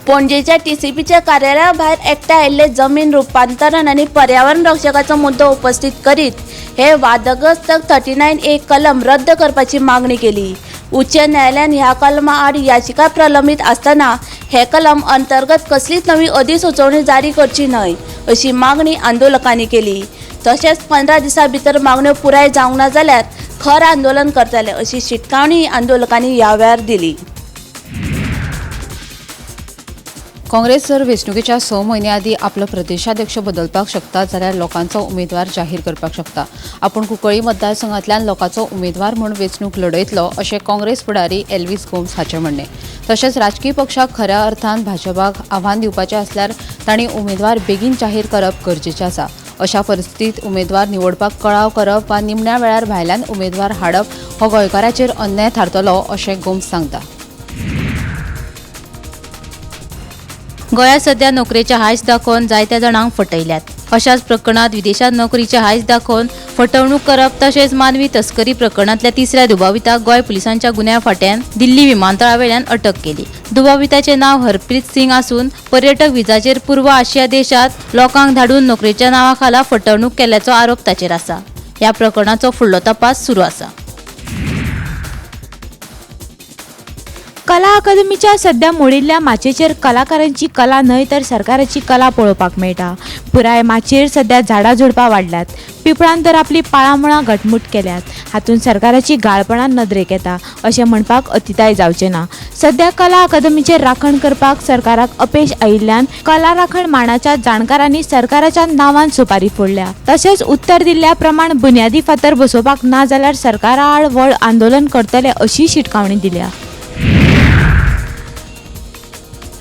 पणजेच्या टीसीपीच्या कार्यालया भायर एकठांय आयिल्ले जमीन रुपांतरण आनी पर्यावरण रक्षकाचो मुद्दो उपस्थित करीत हे वादग्रस्त 39A कलम रद्द करपाची मागणी केली. उच्च न्यायालयान ह्या कलमा आड याचिका प्रलंबीत आसतना हे कलम अंतर्गत कसलीच नवी अधिसुचोवणी जारी करची न्हय अशी मागणी आंदोलकांनी केली. तशेंच 15 दिसां भितर मागण्यो पुराय जावंक ना जाल्यार खर आंदोलन करतले अशी शिटकावणी आंदोलकांनी ह्या वेळार दिली. काँग्रेस जर वेंचणुकेच्या 6 म्हयन्या आदीं आपलो प्रदेशाध्यक्ष बदलपाक शकता जाल्यार लोकांचो उमेदवार जाहीर करपाक शकता. आपूण कुंकळी मतदारसंघांतल्यान लोकांचो उमेदवार म्हूण वेंचणूक लढयतलो अशें काँग्रेस फुडारी एल्वीस गोम्स हाचें म्हणणें. तशेंच राजकी पक्षाक खऱ्या अर्थान भाजपाक आव्हान दिवपाचें आसल्यार तांणी उमेदवार बेगीन जाहीर करप गरजेचें आसा. अशा परिस्थितींत उमेदवार निवडपाक कळाव करप वा निमण्या वेळार भायल्यान उमेदवार हाडप हो गोंयकाराचेर अन्याय थारतलो अशें गोम्स सांगता. गोंयांत सध्या नोकरेचे हायस दाखोवन जायत्या जाणांक फटयल्यात. अशाच प्रकरणांत विदेशांत नोकरीचे हायस दाखोवन फटवणूक करप तशेंच मानवी तस्करी प्रकरणांतल्या तिसऱ्या दुबाविताक गोंय पुलिसांच्या गुन्यांव फांट्यान दिल्ली विमानतळा वयल्यान अटक केली. दुबाविताचें नांव हरप्रीत सिंग आसून पर्यटक विजाचेर पूर्व आशिया देशांत लोकांक धाडून नोकरेच्या नांवा खाला फटवणूक केल्ल्याचो आरोप ताचेर आसा. ह्या प्रकरणाचो फुडलो तपास सुरू आसा. कला अकादमीच्या सध्या मोडिल्ल्या माचयेचेर कलाकारांची कला न्हय तर सरकाराची कला पळोवपाक मेळटा. पुराय माचयेर सध्या झाडां झुडपां वाडल्यात. पिंपळान तर आपली पाळामुळां घटमूट केल्यात. हातूंत सरकाराची गाळपणां नदरेक येता अशें म्हणपाक अतिताय जावचें ना. सध्या कला अकादमीचेर राखण करपाक सरकाराक अपेश आयिल्ल्यान कला राखण मांडाच्या जाणकारांनी सरकाराच्या नांवान सुपारी फोडल्या. तशेंच उत्तर दिल्ल्या प्रमाण बुन्यादी फातर बसोवपाक ना जाल्यार सरकारा आड व्हड आंदोलन करतले अशी शिटकावणी दिल्या.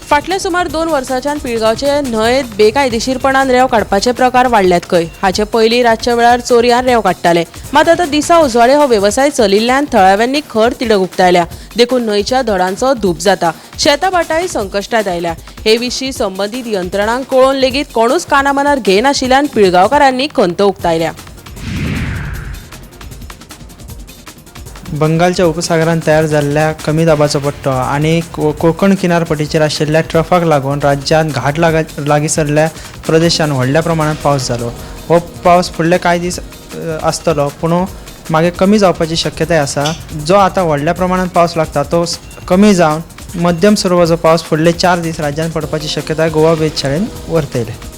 फाटल्या सुमार 2 वर्सांच्यान पिळगांवचे न्हंयेत बेकायदेशीरपणान रेंव काडपाचे प्रकार वाडल्यात खंय. हाचे पयलीं रातच्या वेळार चोरयान रेंव काडटाले, मात आतां दिसा उजवाडे हो वेवसाय चलिल्ल्यान थळाव्यांनी खर तिडक उक्तायल्या. देखून न्हंयच्या धडांचो धूप जाता, शेतां भाटांय संकश्टांत आयल्या. हे विशीं संबंदीत यंत्रणांक कळोवन लेगीत कोणूच कानामनार घेयनाशिल्ल्यान पिळगांवकारांनी खंत उक्तायल्या. बंगालच्या उपसागरान तयार जाल्ल्या कमी दाबाचो पट्टो आनी कोकण किनारपट्टीचेर आशिल्ल्या ट्रफाक लागून राज्यांत घाट लागीसरल्या प्रदेशान व्हडल्या प्रमाणात पावस जालो. हो पावस फुडले कांय दीस आसतलो, पूण मागीर कमी जावपाची शक्यताय आसा. जो आतां व्हडल्या प्रमाणात पावस लागता तो कमी जावन मध्यम स्वरुपाचो पावस फुडले 4 दीस राज्यांत पडपाची शक्यताय गोवा वेधशाळेन वर्तयले.